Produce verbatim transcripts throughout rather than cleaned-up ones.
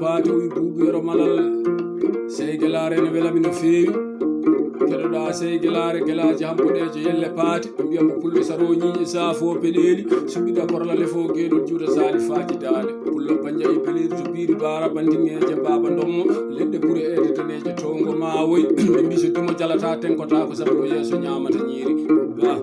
Paati wi buubu yero malal. Sey gelaare ne welami no feewi. Keɗoɗaa sey gelaare, gelaaji hamboɗeejo yelle paati. Mbiyamo pullo saroñiiƴe saafo peleeli. Suɓiɗa korlale fo geɗol juuta sali faaji daande. Pullo banjayi peleeli to biiri baara bandiŋeeje baaba ndommo. Leɗɗe pure eede daneeje towngo maawoy. Ɓe mbi so dimo jalata tenkotaako sabu ko yeeso ñaamata ñiiri. Ba.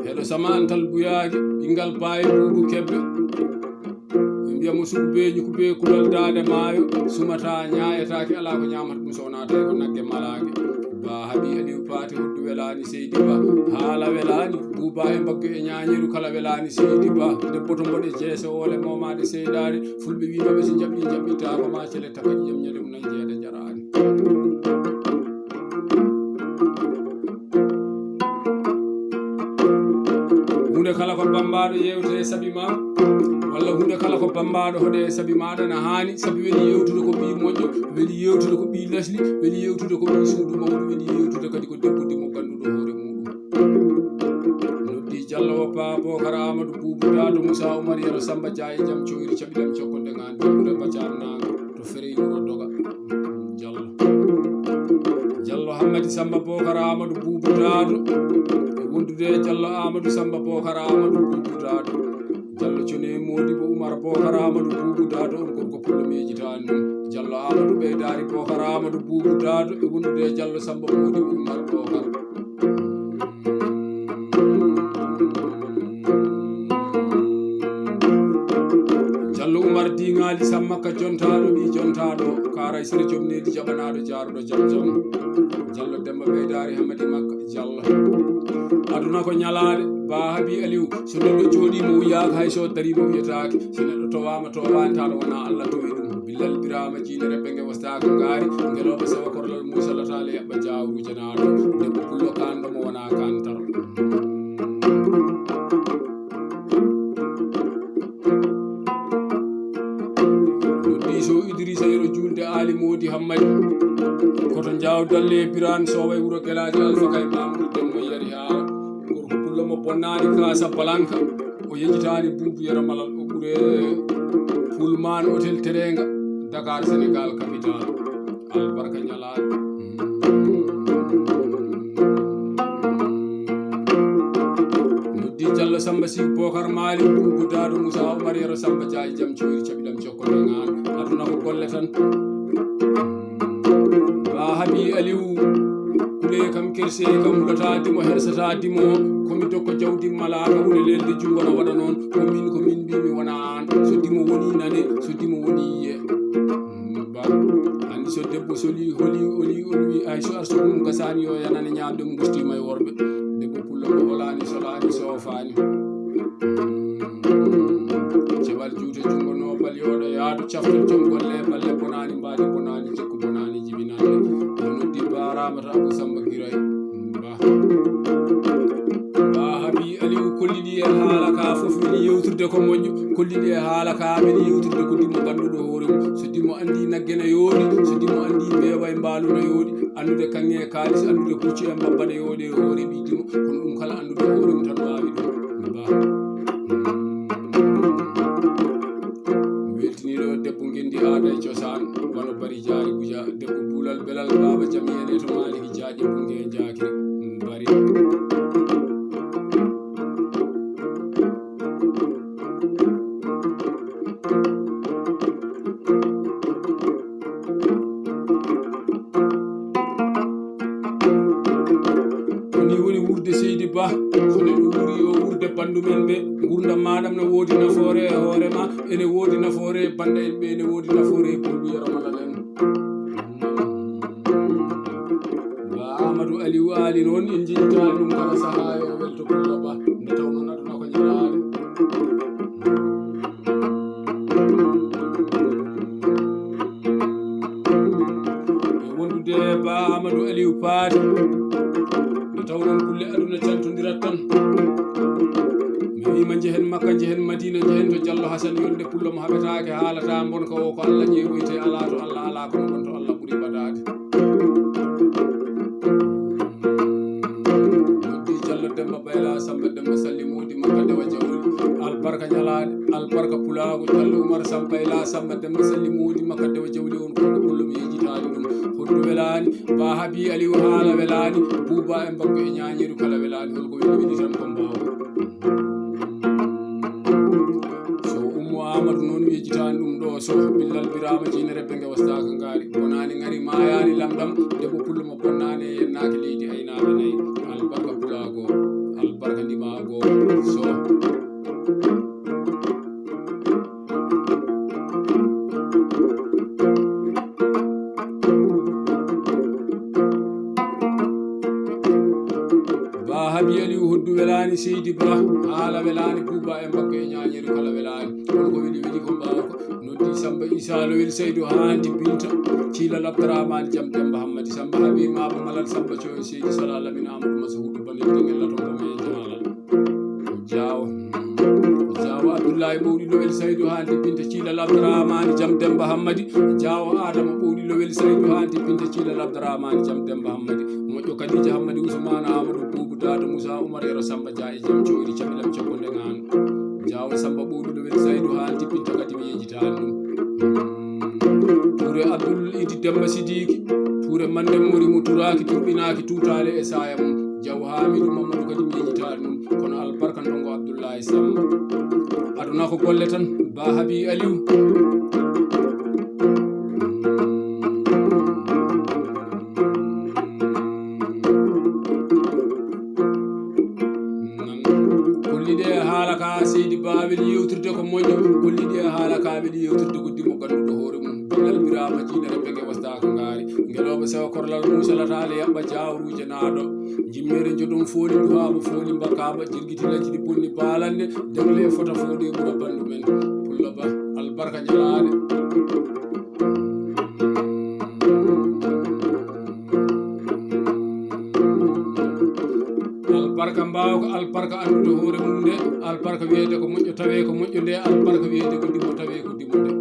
Heɗo sama antal buyaaki, ɓingal baayi buubu kebbe. Ɓe mbiya mo suku beeñi ku bee kulal daande maayo, sumata ñaayataake, alaa ko ñaamata ɗum so wonaa tawi ko nagge malaange. Ba haɓi Aliw Paati hoddu welaani seydi ba, haala welaani, buuba e mbaggu e ñaañeeru kala welaani seydi ba. Debbo to mboɗe jeese oole moomaade seydaani, fulɓe wiima ɓe so njaɓɓi njaɓɓitaako ma cele taka ƴiyam ñande mum nan jeeda jaraani. Huunde kala ko bammbaaɗo yewte e sabi ma, walla huunde kala ko bammbaaɗo hoɗe e sabi maaɗa na haani, sabi weli yewtude ko ɓii moƴƴo, weli yewtude ko ɓii lasli, weli yewtude ko ɓii suudu mawɗo, weli yewtude kadi ko debbo dimo gannduɗo hoore muɗum. Noddi Jallo woppa Bokar Amadou Boubou Dado Moussa Oumar Yero Samba Dia e jam coyri caɓilam cokko ndeŋaan jaɓɓude bacar naango to ferey wuro doga. Jallo. Jallo Hammadi Samba Bokar Amadou Boubou Dado e wondude e Jallo Amadou Samba Bokar Amadou Boubou Dado. Jallo cone Modibo Oumar Bokar Amadou Boubou Dado on gorko pullo miijitaani ɗum. Jallo Amadou ɓeydaari Bokar Amadou Boubou Dado e wondude e Jallo Samba Modibo Oumar Bokar. Jallo Umar Diŋaali Sammakka jontaaɗo ɓii jontaaɗo kaaray sere jom needi jaɓanaaɗo jaaruɗo jam jam. Jallo Demba ɓeydaari Hamadi Makka Jallo. Aduna ko ñalaande, ba habi Aliw, so neɗɗo jooɗiima wuyaaka hay so dariima wiyetaake. So neɗɗo towaama towaani taɗo wonaa Allah towi ɗum. Billal biraama jiinere penge wastaaka ngaari, ngelooba sewa korlal muusalataale yaɓɓa jaawru janaaɗo. Debbo pullo kaanɗo mo wonaa kaantaro. Noddi so Idrissa Yero juulde Aali Moodi Hammadi. Koto Njaaw Dalle Biraan Sooway wuro Gelaajo Alfa Kay Mamudu Demmo Yari Haara. Gorko pullo mo bonnaani Casablanca. O yejitaani Buubu Yero Malal o ɓure Pullman Hotel Terenga Dakar Sénégal capitale. Albarka ñalaande. Noddi Jallo Samba Sy Bokar Maali Buubu Dado Moussa Oumar Yero Samba Dia e jam coyri caɓiɗam jokko ndeŋaan. Aduna ko golle tan. Ba habi Aliw. Kule kam kerse kam hulata dimo hersata dimo. Komi dokko jawdi malaaka woni lelde jungo na waɗa noon. Ko min ko min mbi mi wona aan. So dimo woni nane, so dimo woni yiye. Ba. Anndi so debbo soli holi oli oli ay so arsugo mum gasaani yo yanane ñaamde mum gostima e worɓe. Debbo pullo ko holaani solaani soofaani. Cewal juute jungo noobal yooɗo yaadu caftal jom golle balle bonaani mbaadi bonaani jikku bonaani jibinande. Ɗo noddi baaraama ta Abu Samba Giray. Ba. Ba habi Aliw kolliɗi e haala ka fof weli yewtirde ko moƴƴo, kolliɗi e haala ka weli yewtirde ko dimo ganduɗo hoore mum. So dimo andi nagge na yooɗi, so dimo andi mbeewa e mbaalu na yooɗi, andude kaŋŋe e kaalis, andude pucci e mbabba na yooɗi e hoore ɓii dimo, kono ɗum kala andude hoore mum tan waawi ɗum. Ba. Mi weltiniiɗo debbo ngenndi aada e cosaan, wano Bari Jaari Guja, debbo buulal belal, baaba jam yene to Maaliki Jaaji Bunge Jaakiri Bari. Ko ni woni wuurde Seydi Ba, so neɗɗo wuuri yo wuurde bandu men ɓe, ngurdam maɗam no woodi nafoore e hoore ma, ene woodi nafoore e banda en ɓe, ene woodi nafoore e Boubou Yero Malal en. Ba Amadou Aliou Aly noon, en njiɗta ɗum kala sahaa yo welto Pullo Ba, nde tawnoo aduna ko ñalaande. E wondude Ba Amadou Aliou Paate, nde tawnoo kulle aduna cantondirat tan. Mi wiima njehen makka Njehen Madina, njehen to Jallo Hasan, yolnde pullo mo haɓetaake, haalata mbonka o ko Allah ƴeewoyte, alaa to Allah alaa, kono won to Allah ɓuri ɓadaade. Noddi Jallo Demba Bayla Samba Demba Salli Moodi Makka Dewa Jawli. Albarka ñalaade, albarka pulaagu, Jallo Umar Samba Bayla Samba Demba Salli Moodi Makka Dewa Jawli, on ko pullo mi yejjitaani ɗum. Hoddu welaani, Ba Habi Aliou haala welaani, Buuba e Mbaggu e Ñaañiiru kala welaani, holko weli weli tan ko mbaawa. So Ummu Aamadu noon mi yejjitaani ɗum ɗo, so Billal Biraama Jiine Rebbe nge wastaaka ngaari, bonaani ngari maayaani lamɗam, debbo pullo mo bonnaani e yennaaki leydi aynaaɓe nayi. Albarka pulaago, albarka ndimaago, so. Ba Habi Aliou Hoddu welaani, Seydi Ba haala welaani, Buuba e Mbaggu e Ñaañiiru kala welaani. Kono ko weli weli ko mbaawa ko. Noddi Samba Isa Lowel Saydu Haandi Binta, Ciilal Abdurahmani Jam Demba Hammadi, Samba Habi Maba Malal Samba Coyo Seydi Sala Lamin Amadou Masa Hudu Banel Dengel Laton Kame Jalal. Jaawo. Jaawo Abdullahi Ɓowɗi Lowel Saydu Haandi Binta Ciilal Abdurahmani Jam Demba Hammadi. Jaawo Adama Ɓowɗi Lowel Saydu Haandi Binta Ciilal Abdurahmani Jam Demba Hammadi. Moƴƴo Kadija Hammadi Usmana Amadou Bubu Dado Musa Umar Yero Samba Dia e Jam Coori Cabilam Cokko Ndeŋaano. Jaawo Samba Ɓowɗi Lowel Saydu Haandi Binta kadi mi yejjitaani ɗum. Tuure Abdul Idi Demba Sidiki. Tuure Mande Mori mo turaaki, turɓinaaki, tuutaale e saaya mum. Jaw Hamidu Mamadou kadi mi yejjitaani ɗum. Kono albarka ndongo Abdullahi Samba. Aduna ko golle tan, Ba Habi Aliou. Kolliɗe e haala ka, Seydi Ba weli yewtirde ko moƴƴo. Kolliɗe e haala ka, weli yewtirde ko dimo ganduɗo hoore mum. Billal Birama Jiinere Bege wastaaka ngaari. Ngelooba sewa korlal muusalataale yaɓɓa jaawruuje naaɗo. Jimmere joɗon fooli duhaaba fooli mbakaaba. Jirgiti lajjidi bonni baalanne. Dengle e fota fooɗe ɓura bandu men. Pullo Ba, albarka ñalaande. Albarka mbaawka, albarka anndude hoore mum nde, albarka wiyeede ko moƴƴo tawee ko moƴƴo nde, albarka wiyeede ko dimo tawee ko dimo nde.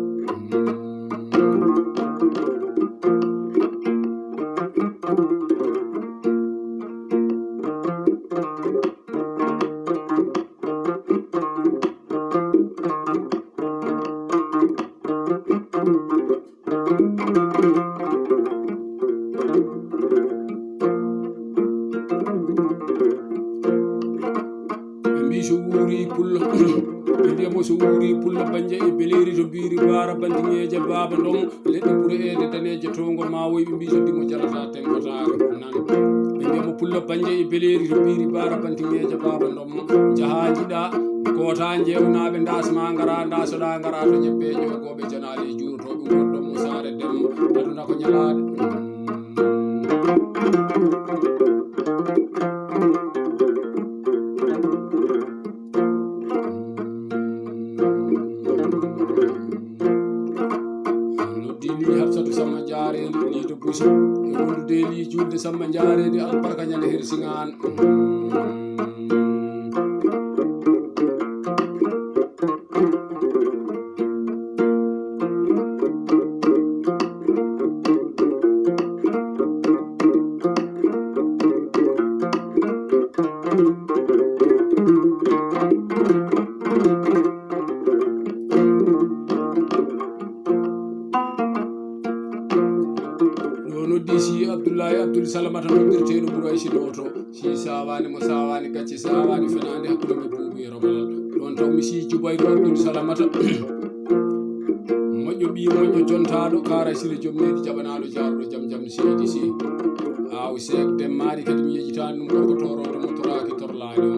Ɓe mbii so wuuri pullo, ɓe mbiya mo so wuuri pullo banje e beleeri to biiri baara bantiŋeeje baaba ndomo, leɗɗe ɓure eede daneeje towngo ma woy, ɓe mbii so dimo jalata tengotaako nan. Ɓe mbiya mo pullo banje e beleeri to biiri baara bantiŋeeje baaba ndomo, jahaa jiɗa koota njeewnaaɓe ndaas ma ngara, ndaasoɗa ngara to ñebbe ƴoogooɓe janaale juuroto ɗum woɗɗo mo saare demmo, aduna ko ñalaade. Noddi li Hafsatu Samba Jaarendi, li to Buso. E wondude li julde Samba Jaarendi, albarka ñande hersiŋaan. Ɗo noddi si Abdullahi Abdul Salamata noddirteeɗo Buraysi Looto. Si saawaani mo saawaani gacce, saawaani fenaande hakkunde mo buubu e romalal. Ɗon taw mi si Jubayru Abdul Salamata. Moƴƴo ɓii moƴƴo jontaaɗo, kaara sile jom neydi jaɓanaaɗo jaaruɗo jam jam seydi si. Aaw seek demmaari kadi mi yejitaani ɗum gorko toorooɗo mo toraaki torlaani o.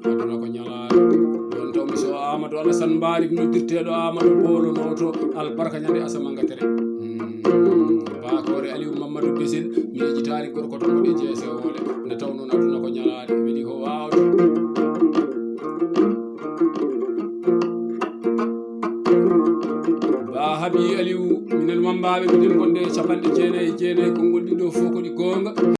Aduna ko ñalaande. Ɗon taw mi so Amadou Alassane Mbaari noddirteeɗo Amadou Boolo Nooto albarka ñande asama ngatere. Hmm. Bakore Aliou Mamadou Besel, mi yejitaani gorko to mboɗe jeese ole. Nde taw noon aduna ko ñalaande, weli ko waawde. Ba Habi Aliou, minen Mambaaɓe, minen ngonde e capanɗe jeenayi e jeenayi, konngol ɗiɗo fof ko ɗi goonga.